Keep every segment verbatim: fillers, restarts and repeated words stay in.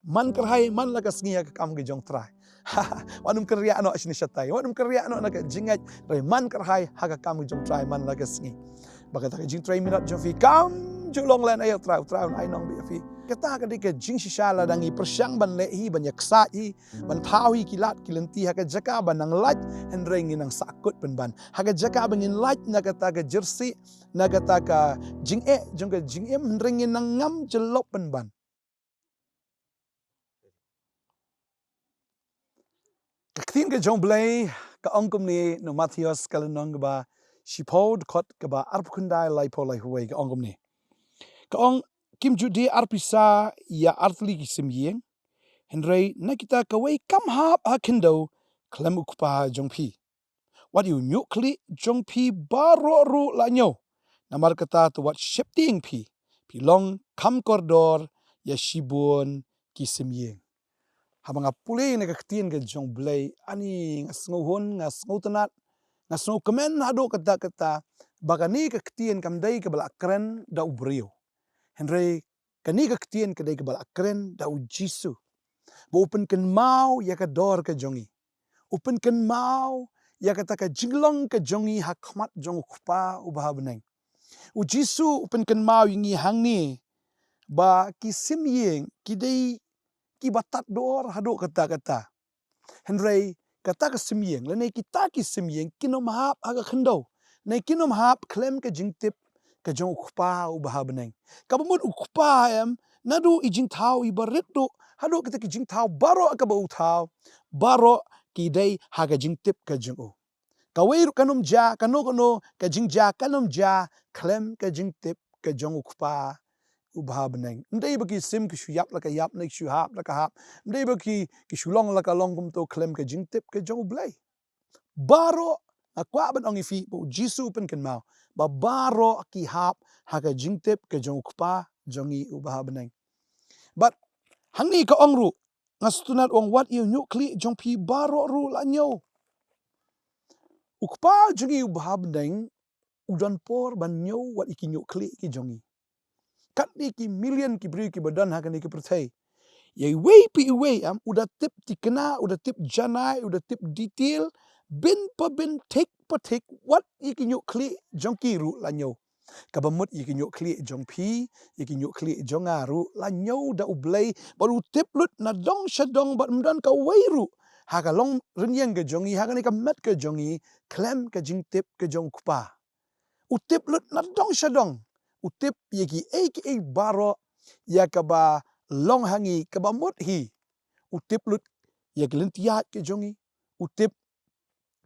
Man kyrhai man la ka sngi ha ka kam ka jong Trai. Wat nym kynriah noh shane shatai, wat nym kynriah noh na ka jingngeit, hynrei man kyrhai ha ka kam ka jong Trai man la ka sngi. Ba kata ka jingtrei minot jong phi kam ju long lehnoh ïa u Trai, u Trai un ai nongbit ïa phi. Kata ka dei ka jingshisha lada ngi pyrshang ban leh hi, ban ïaksaid hi, ban thaw hi ki lad ki lynti ha ka jaka ban nang lait, hynrei ngin nang sahkut pynban. Ha ka jaka ba ngin lait na kata ka jyrsieh, na kata ka jingeh jong ka jingim, hynrei ngin nang ngam jyllop pynban. Ka ktien ka jong U Blei ka ong kumne, na u Mathaios ka lynnong kaba shiphew, dkhot kaba arphew khyndai, laiphew, laiphew wei, ka ong kumne. Ka ong, kim ju die ar pisa ïa ar tylli ki sim ïing, hynrei na kita kawei kam hap ha khyndew khlem u Kpa jong phi. Wat ïa u ñiuhkhlieh jong phi baroh ruh la ñiew. Namar kata to wat sheptieng phi, phi long kham kordor ïa shibun ki sim ïing. Haba nga pule na ka ktien ka jong U Blei, ani nga sngewhun, nga sngewtynnat, nga sngewkmen haduh katta katta, ba kane ka ktien kam dei kaba la kren da u briew. Hynrei kane ka ktien ka dei kaba la kren da u Jisu. Ba u pynkynmaw ïa ka dor ka jong ngi. U pynkynmaw ïa kata ka jinglong ka jong ngi ha khmat jong u Kpa uba ha bneng. U Jisu u pynkynmaw ïa ngi hangne ba ki sim ïing ki dei kiba tad dor haduh katta katta. Hynrei kata ka sim ïing, lane kita ki sim ïing, kin ym hap ha ka khyndew, ne kin ym hap khlem ka jingtip ka jong u Kpa uba ha bneng. Kaba mut u Kpa em, naduh i jingthaw iba rit duh haduh kita ki jingthaw baroh kaba u thaw, baroh ki dei ha ka jingtip ka jong u. Kawei ruh kan ym jia, kano kano ka jingjia kan ym jia khlem ka jingtip ka jong u Kpa uba ha bneng. Ym dei ba ki sim ki shu ïap la ka ïap, ne ki shu hap la ka hap. Ym dei ba ki, ki shu long la ka long kumto khlem ka jingtip ka jong U Blei. Baroh, nga kwah ban ong ïa phi ba u Jisu u pynkynmaw ba baroh ki hap ha ka jingtip ka jong u Kpa jong ngi uba ha bneng. Bad hangne ka ong ruh, nga sngewtynnat, u ong, wat ïa u ñiuhkhlieh jong phi baroh ruh la ñiew. U Kpa jong ngi uba ha bneng u don por ban ñiew wat ïa ki ñiuhkhlieh ki jong ngi. Katne ki million ki briew kiba don ha kane ka pyrthei, ïa iwei pa iwei em u da tip thikna, u da tip janai, u da tip detail, bynta bynta, thik pa thik, wat ïa ki ñiuhkhlieh jong ki ruh la ñiew. Kaba mut ïa ki ñiuhkhlieh jong phi, ïa ki ñiuhkhlieh jong nga ruh la ñiew da U Blei, bad u tip lut na dong sha dong, bad ym don kawei ruh ha ka long rynïeng ka jong ngi, ha kane ka met ka jong ngi, khlem ka jingtip ka jong u Kpa. U tip lut na dong sha dong. U tip ïa kiei kiei baroh ïa kaba long ha ngi, kaba mut hi. U tip lut ïa ki lynti ïaid ka jong ngi. U tip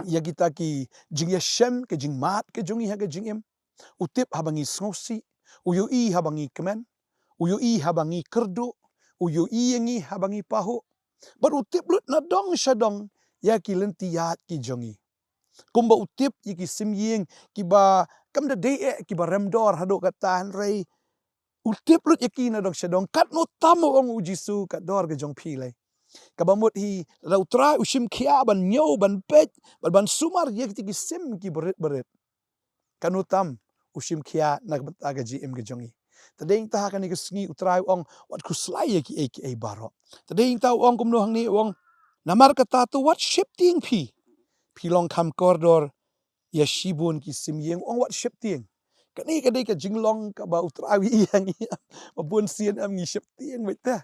ïa kita ki jingïashem, ka jingmad ka jong ngi ha ka jingim. U tip haba ngi sngewsih, u ïohi haba ngi kmen, u ïohi haba ngi kyrduh, u ïohi ïa ngi haba ngi pahuh. Bad u tip lut na dong sha dong ïa ki lynti ïaid ki jong ngi. Kumba u tip ïa ki sim ïing kiba kam da dei eh kiba rem dor haduh katta, hynrei u tip lut ïa ki na dong sha dong. Katno tam, u ong u Jisu, ka dor ka jong phi lei. Kaba mut hi, lada u Trai u shim khia ban ñiew, ban peit, ban, ban sumar ïa kita ki sim kiba rit ba rit, katno tam u shim khia na ka bynta ka jingim ka jong ngi. Te dei nangta ha kane ka sngi u Trai u ong wat khuslai ïa kiei kiei baroh. Te dei nangta u ong kumno hangne, u ong, namar kata to wat sheptieng phi, phi long kham kordor ïa shibun ki sim ïing. U ong wat sheptieng. Kane ka dei ka jinglong kaba u Trai u ïohi ïa ngi. Ba bun sien em ngi sheptieng beit te.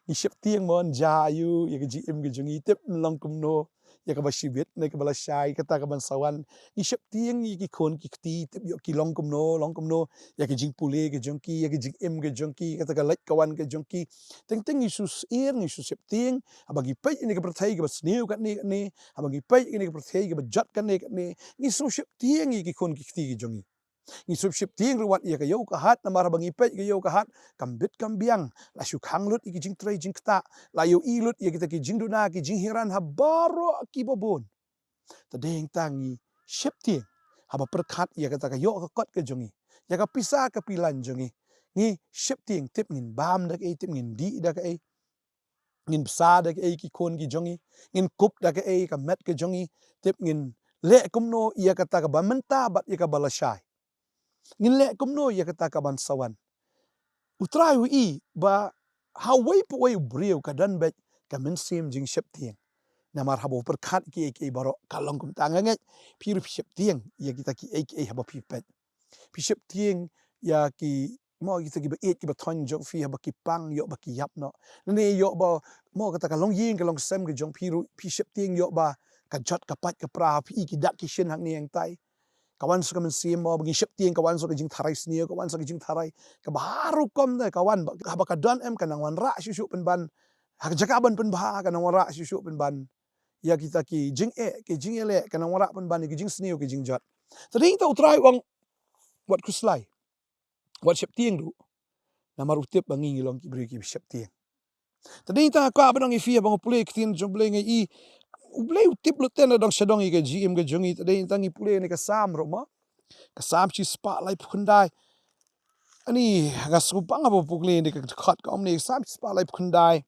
Ngi sheptieng mon, jia aiu ïa ka jingim ka jong ngi, tip long kumno ïa kaba shibit ne kaba lashai, kata kaban sa wan. Ngi sheptieng ïa ki khun ki kti, tip ïoh ki long kumno, long kumno ïa ka jingpule ka jong ki, ïa ka jingim ka jong ki, kata ka leit ka wan ka jong ki. Teng teng ngi shu syier, ngi shu sheptieng haba ngi peit ïa kane ka pyrthei kaba sniew katne katne, haba ngi peit ïa kane ka pyrthei kaba jot katne katne, ngi shu sheptieng ïa ki khun ki kti ki jong ngi. Ngi shu sheptieng ruh wat ïa ka ïew ka hat, namar haba ngi peit ka ïew ka hat kam bit kam biang, la shu khang lut ïa ki jingtrei jingktah, la ïohi lut ïa kita ki jingduna ki jinghiran ha baroh kiba bun. Te dei nangta ngi sheptieng haba pyrkhat ïa kata ka ïoh ka kot ka jong ngi, ïa ka pisa ka pilan jong ngi. Ngi sheptieng, tip ngin bam da kaei, tip ngin dih da kaei, ngin bsa da kaei ki khun ki jong ngi, ngin kup da kaei ka met ka jong ngi, tip ngin leh kumno ïa kata kaba mynta bad ïa kaba lashai. Ngin leh kumno ïa kata kaban sa wan. U Trai u ïohi ba ha uwei pa uwei u briew ka don beit ka mynsiem jingsheptieng. Namar haba u pyrkhat kiei kiei baroh ka long kumta. Nga ngeit phi ruh phi sheptieng ïa kita kiei kiei haba phi peit. Phi sheptieng ïa ki, mo, kita kiba ïeit kiba thoiñ jong phi haba ki pang, ïoh ba ki ïap noh. Lane ïoh ba, mo, kata ka longïing ka longsem ka jong phi ruh, phi sheptieng ïoh ba ka jot ka pait ka pra, phi i ki dak ki shin hangne hangtai. Ka wan sa ka mynsiem, mo, ba ngi sheptieng, ka wan sa ka jingtharai sniew, ka wan sa ka jingtharai kaba har rukom de, ka wan ba, haba ka don em ka nang wanrah shuh shuh pynban. Ha ka jaka ban pynbha ka nang wanrah shuh shuh pynban ïa kita ki jingeh, ki jingeh leh, ka nang wanrah pynban ïa ki jingsniew, ki jingjot. Te dei ta U Trai u ong, wat khuslai, wat sheptieng ruh. Namar u tip ba ngi ngi long ki briew ki sheptieng. Te dei ta ka ba nang ïa phi, ba nga pule ktien jong U Blei nga i, U Blei u tip lut te na dong sha dong ïa ka jingim ka jong ngi. Te dei ta ngi pule ne ka Salm ruh, mo, ka Salm shispah laiphew khyndai. Ani nga sngewbha ba pule ne ka dkhot ka ong ne, ka Salm shispah laiphew khyndai,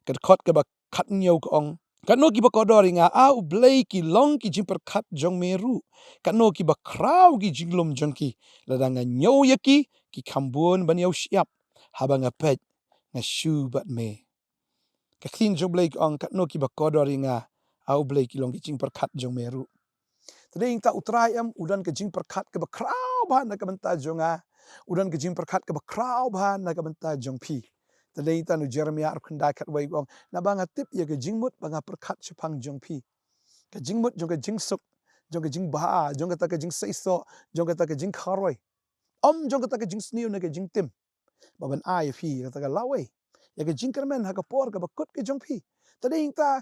ka dkhot kaba khathynñiew ka ong, katno kiba kordor ïa nga, A U Blei, ki long ki jingpyrkhat jong me ruh. Katno kiba khraw ki jinglum jong ki. Lada nga ñiew ïa ki, ki kham bun ban ïa u shyiap. Haba nga peit, nga shu bad me. Ka ktien jong U Blei ka ong, katno kiba kordor ïa nga, A U Blei, ki long ki jingpyrkhat jong me ruh. Te dei ta U Trai em u don ka jingpyrkhat kaba khraw bha na ka bynta jong nga. U don ka jingpyrkhat kaba khraw bha na ka bynta jong phi. Te dei ta na u Jeremiah arphew khyndai khatwei u ong, naba nga tip ïa ka jingmut ba nga pyrkhat shaphang jong phi. Ka jingmut jong ka jingsuk, jong ka jingbha, jong kata ka jingseisoh, jong kata ka jingkharoi. Em jong kata ka jingsniew ne ka jingtim. Ba ban ai ïa phi kata ka lawei, ïa ka jingkyrmen ha ka por kaba kut ka jong phi. Te dei ta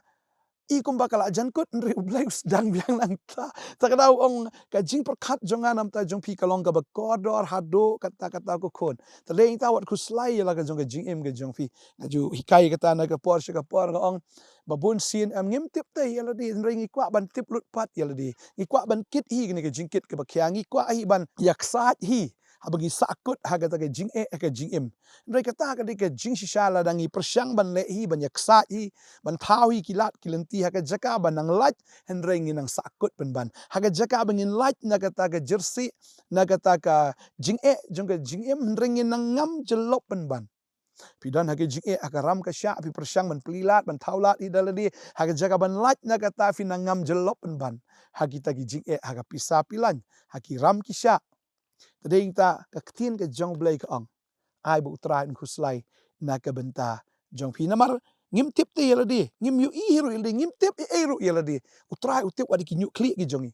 i kumba ka la jan kut, hynrei U Blei u sdang biang nangta. Ta ka dei u ong, ka jingpyrkhat jong nga namar jong phi ka long kaba kordor haduh katta katta ka khun. Te dei ta wat khuslai ïa la ka jong ka jingim ka jong phi. Nga ju hikai kata na ka por sha ka por, nga ong, ba bun sien em ngim tip te ïa lade, hynrei ngi kwah ban tip lut pat ïa lade. Ngi kwah ban kit hi kane ka jingkit kaba khia, ngi kwah hi ban ïa ksaid hi haba ngi sahkut ha kata ka jingeh ha ka jingim. Hynrei kata ka dei ka jingshisha, lada ngi pyrshang ban leh hi, ban ïa ksaid hi, ban thaw hi ki lad ki lynti ha ka jaka ban nang lait, hynrei ngin nang sahkut pynban. Ha ka jaka ba ngin lait na kata ka jersey, na kata ka jingeh jong ka jingim, hynrei ngin nang ngam jyllop pynban. Phi don ha ka jingeh ha ka ram ka shah, phi pyrshang ban plie lad, ban thaw lad hi da lade, ha ka jaka ban lait na kata phi nang ngam jyllop pynban ha kita ki jingeh, ha ka pisa pyllein, ha ki ram ki shah. Te dei ta ka ktien ka jong U Blei ka ong, ai ba U Trai un khuslai na ka bynta jong phi. Namar ngim tip te ïa lade, ngim ïohi hi ruh ïa lade, ngim tip ei ei ruh ïa lade. U Trai u tip, wat ïa ki ñiuh khlieh ki jong ngi.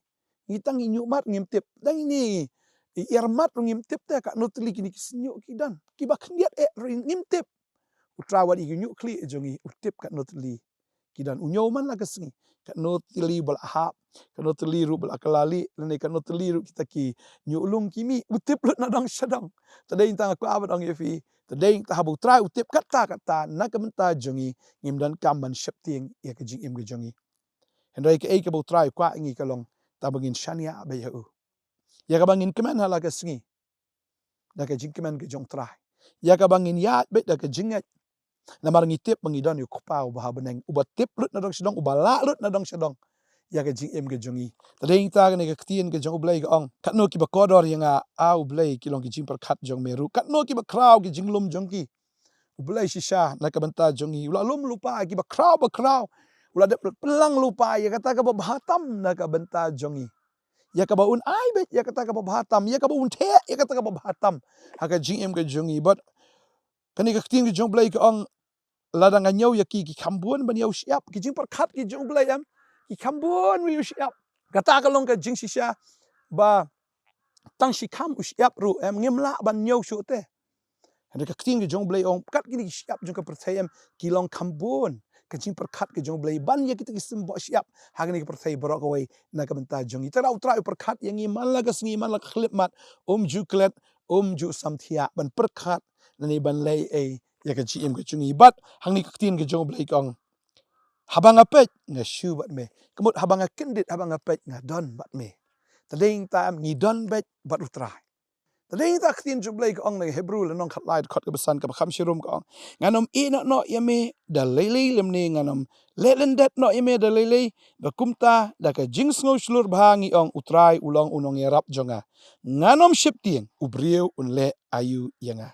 Ngi tang ngi ñiuh mat ngim tip. Dang ngi ïar mat ruh ngim tip te katno tylli kine ki shñiuh ki don. Kiba khyndiat eh ruh ngim tip. U Trai wat ïa ki ñiuh khlieh jong ngi u tip katno tylli ki don. U ñiew man la ka sngi katno tylli ba la hap, katno tylli ruh ba la kylla lieh, lane katno tylli ruh kita ki ñiuh lung ki mih. U tip lut na dong sha dong. Te dei ta nga kwah ban ong ïa phi, te dei ta haba U Trai u tip katta katta na ka bynta jong ngi, ngim donkam ban sheptieng ïa ka jingim ka jong ngi. Hynrei kaei kaba U Trai u kwah ïa ngi ka long tang ba ngin shaniah beit ïa u. Ïa kaba ngin kmen ha la ka sngi da ka jingkmen ka jong U Trai. Ïa kaba ngin ïaid beit da ka jingngeit. Namar ngi tip ba ngi don ïa u Kpa uba ha bneng, uba tip lut na dong sha dong, uba lah lut na dong sha dong ïa ka jingim ka jong ngi. Te dei ta kane ka ktien ka jong U Blei ka ong, katno kiba kordor ïa nga, A U Blei, ki long ki jingpyrkhat jong me ruh. Katno kiba khraw ki jinglum jong ki. U Blei shisha na ka bynta jong ngi u la lum lypa ïa kiba khraw ba khraw. U la dep pynlang lypa ïa kata kaba bha tam na ka bynta jong ngi. Ïa kaba un ai beit ïa kata kaba bha tam, ïa kaba un theh ïa kata kaba bha tam ha ka jingim ka jong ngi. Bad kane ka ktien ka jong U Blei ka ong, lada nga ñiew ïa ki, ki kham bun ban ïa u shyiap. Ki jingpyrkhat ki jong U Blei em, ki kham bun ban ïa u shyiap. Kata ka long ka jingshisha ba tang shi kham u shyiap ruh em ngim lah ban ñiew shuh te. Hynrei ka ktien ka jong U Blei ong, kat kine ki shyiap jong ka pyrthei em, ki long kham bun. Ka jingpyrkhat ka jong U Blei ban ïa kita ki symboh shyiap ha kane ka pyrthei baroh kawei na ka bynta jong ngi. Te U Trai u pyrkhat ïa ngi man la ka sngi, man la ka khyllipmat, um ju klet, um ju samthiah ban pyrkhat lane ban leh ei ïa ka jingim ka jong ngi. Bad hangne ka ktien ka jong U Blei ka ong, haba nga peit nga shu bad me. Ka mut haba nga kyndit, haba nga peit nga don bad me. Te dei ta em ngi don beit bad U Trai. Te dei ta ka ktien jong U Blei ka ong na ka Hebru lynnong khatlai dkhot kaba san kaba kham shirum ka ong, ngan ym ïehnoh noh ïa me da lei lei lymne ngan ym leh lyndet noh ïa me da lei lei. Ba kumta da ka jingsngew shlur bha ngi ong, U Trai u long u nongïarap jong nga, ngan ym sheptieng, u briew un leh aïu ïa nga.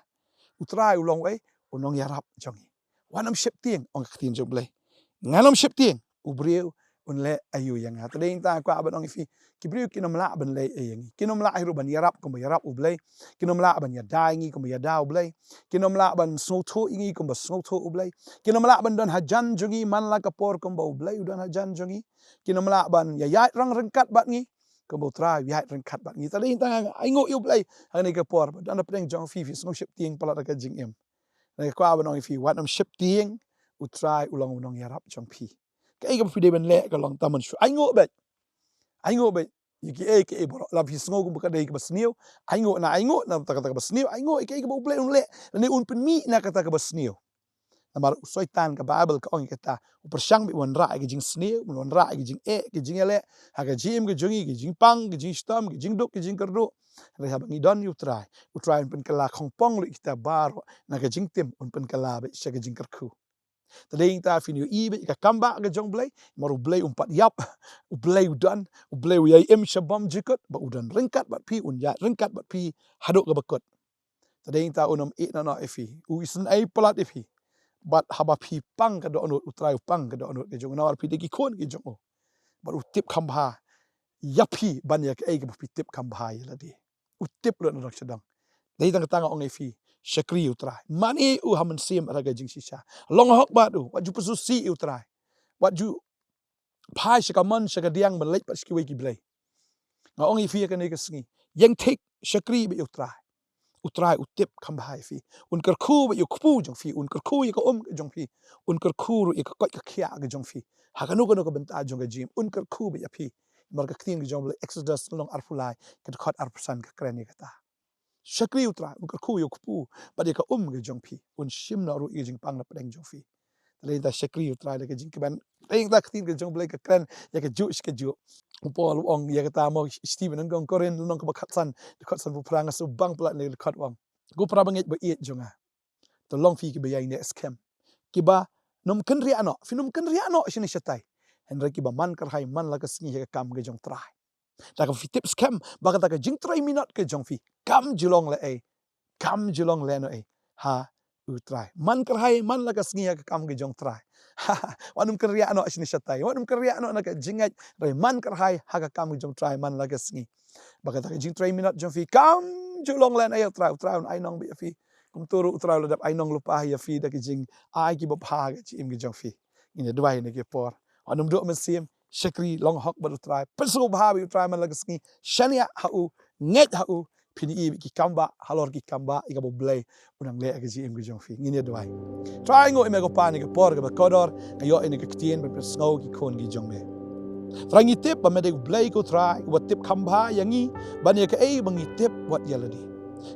U Trai u long uei? u nongïarap jong ngi. Wat nym sheptieng, ong ka ktien jong U Blei. Ngan nym sheptieng, u briew un leh aïu ïa nga. Te dei tang kwah ban ong ïa phi, ki briew kin nym lah ban leh ei ei ïa ngi. Kin nym lah hi ruh ban ïarap kumba ïarap U Blei. Kin nym lah ban ïada ïa ngi kumba ïada U Blei. Kin nym lah ban sngewthuh ïa ngi kumba sngewthuh U Blei. Kin nym lah ban don hajan jong ngi man la ka por kumba U Blei u don hajan jong ngi. Kin nym lah ban ïa ïaid rang ryngkat bad ngi kumba U Trai u ïaid ryngkat bad ngi. Te dei tang ai nguh ïa U Blei ha kane ka por. Ba don hapdeng jong phi, phi sngew sheptieng palat ha ka jingim. Nga kwah ban ong ïa phi, wat nym sheptieng, U Trai u long u nongïarap jong phi. Kaei kaba phi dei ban leh ka long tang ban shu ai nguh beit. Ai nguh beit ïa kiei kiei baroh. Lada phi sngew kumba ka dei kaba sniew, ai nguh na, ai nguh na kata kaba sniew, ai nguh ïa kiei kaba U Blei un leh lane un pynmih na kata kaba sniew. Namar u Soitan, ka Baibl ka ong ïa kata, u pyrshang beit ban wanrah ïa ka jingsniew, ban wanrah ïa ka jingeh, ka jingïaleh ha ka jingim ka jong ngi, ka jingpang, ka jingshitom, ka jingduk, ka jingkyrduh. Hynrei haba ngi don ïa U Trai, U Trai un pynkylla khongpong lut ïa kita baroh. Na ka jingtim un pynkylla beit sha ka jingkyrkhu. Te dei tang phin ïohi beit ïa ka kambah ka jong U Blei. Namar U Blei um pat ïap. U Blei u don, U Blei u ïai im sha bymjukut, ba u don ryngkat bad phi, un ïaid ryngkat bad phi haduh kaba kut. Te dei tang un nym ïehnoh noh ïa phi, u isynei palat ïa phi. Bad haba phi pang ka dohnud, U Trai u pang ka dohnud ka jong u, namar phi dei ki khun ki jong u. Bad u tip kham bha ïa phi ban ïa kaei kaba phi tip kham bha ïa lade. U tip lut na dong sha dong. Dei tang kata nga ong ïa phi, shakri U Trai. Mane u ha mynsiem ha ka jingshisha. Long hok bad u, wat ju pynsngewsih ïa U Trai. Wat ju phai sha kamon sha kadiang ban leit bad sha kiwei ki blei. Nga ong ïa phi ha kane ka sngi, ïeng thik, shakri beit ïa U Trai. U Trai u tip kham bha ïa phi. Un kyrkhu beit ïa u kpu jong phi, un kyrkhu ïa ka um ka jong phi. Un kyrkhu ruh ïa ka koit ka khiah ka jong phi ha kano kano ka bynta jong ka jingim. Un kyrkhu beit ïa phi. Namar ka ktien ka jong U Blei, Exodus lynnong arphew lai, ka dkhot arphew san ka kren ïa kata. Shakri U Trai, un kyrkhu ïa u kpu bad ïa ka um ka jong phi. Un shim noh ruh ïa ka jingpang na pdeng jong phi. Te dei tang shakri U Trai da ka jingkmen. Te dei tang ka ktien ka jong U Blei ka kren ïa kajuh shi kajuh. U Paul u ong ïa kata mo, Stephen, ha ka Korinth lynnong kaba khatsan, dkhot sanphew phra, nga sngewbang palat ïa kata, u ong: Ko para bangeit ba ïeit jong nga, to long phi kiba ïaineh skhem, kiba nym kynriah noh. Phin nym kynriah noh shane shatai, hynrei kiba man kyrhai man la ka sngi ha ka kam ka jong U Trai. Da kaba phi tip skhem ba kata ka jingtrei minot ka jong phi kam ju long lehnohei, kam ju long lehnohei ha U Trai. Man kyrhai man la ka sngi ha ka kam ka jong U Trai. Wat nym kynriah noh shane shatai, wat nym kynriah noh na ka jingngeit, hynrei man kyrhai ha ka kam ka jong U Trai man la ka sngi. Ba kata ka jingtrei minot jong phi kam ju long lehnohei ha U Trai. U Trai un ai nong beit ïa phi. Kumta ruh U Trai u la dep ai nong lypa ïa phi da ka jingai kiba bha ha ka jingim ka jong phi. Ngin ïa duwai ha kane ka por. Wat nym duh mynsiem, shakri, long hok bad U Trai, pynsngewbha beit ïa U Trai man la ka sngi, shaniah ha u, ngeit ha u. Phin ïohi beit ki kambah halor ki kambah ïa kaba U Blei u nang leh ha ka jingim ka jong phi. Ngin ïa duwai. Trai, ai nguh ïa me ko Pa ha kane ka por kaba kordor, nga ïoh ïa kane ka ktien ban pynsngew ïa ki khun ki jong me. Trai, ngi tip ba me dei U Blei ko Trai uba tip kham bha ïa ngi ban ïa kaei ba ngi tip wat ïa lade.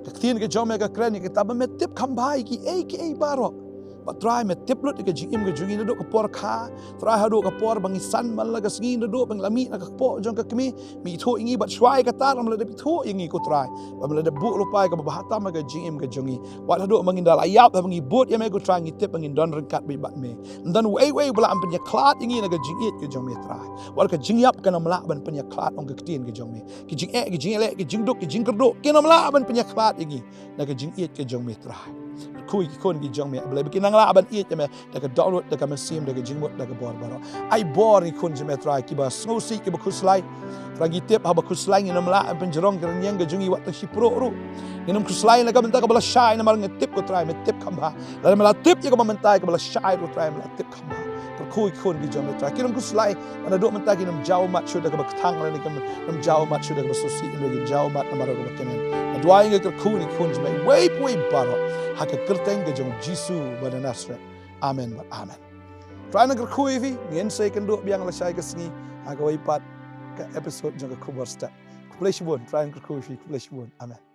Ka ktien ka jong me ka kren ïa kata ba me tip kham bha ïa kiei kiei baroh. Bad Trai, me tip lut ïa ka jingim ka jong ngi naduh ka por kha, Trai, haduh ka por ba ngi san man la ka sngi, naduh ba ngi la mih na ka kpoh jong ka kmie, me ithuh ïa ngi, bad shuwa ïa kata me la dep ithuh ïa ngi ko Trai, ba me la dep buh lypa ïa kaba bha tam ha ka jingim ka jong ngi. Wat haduh ba ngin da la ïap, haba ngi bud ïa me ko Trai, ngi tip ba ngin don ryngkat beit bad me. Ym don uwei uwei uba lah ban pynïakhlad ïa ngi na ka jingïeit ka jong me Trai. Wat ka jingïap kan ym lah ban pynïakhlad, ong ka ktien ka jong me. Ka jingeh, ka jingïaleh, ka jingduk, ka jingkyrduh kin ym lah ban pynïakhlad ïa ngi na ka jingïeit ka jong me Trai. Kyrkhu ïa ki khun ki jong me, A Blei, ba kin nang lah ban ïeit ïa me da ka dohnud, da ka mynsiem, da ka jingmut, da ka bor baroh. Ai bor ïa ki khun jong me Trai, kiba sngewsih, kiba khuslai. Trai, ngi tip haba khuslai ngin ym lah ban pynjrong ka rynïeng ka jong ngi wat tang shipruh ruh. Ngin ym khuslai na ka bynta kaba lashai, namar ngi tip ko Trai me tip kham bha. Lada me la tip ïa kaba mynta, ïa kaba lashai ruh Trai me la tip kham bha. Kyrkhu ïa ki khun ki jong me Trai, kin ym khuslai. Naduh mynta kin ym jaw ummat shuh da kaba kthang, lane kin ym jaw ummat shuh da kaba sngewsih, hynrei kin jaw ummat namar kaba kmen. Nga duwai, nga kyrkhu ïa ki khun jong me, uwei pa uwei baroh, ha ka kyrteng ka jong U Jisu uba na Nasareth. Amen bad amen. Trai un kyrkhu ïa phi, ngin sa ïakynduh biang lashai ka sngi ha kawei pat ka episode jong ka Khubor Step. Khublei shibun, Trai un kyrkhu ïa phi, khublei shibun. Amen.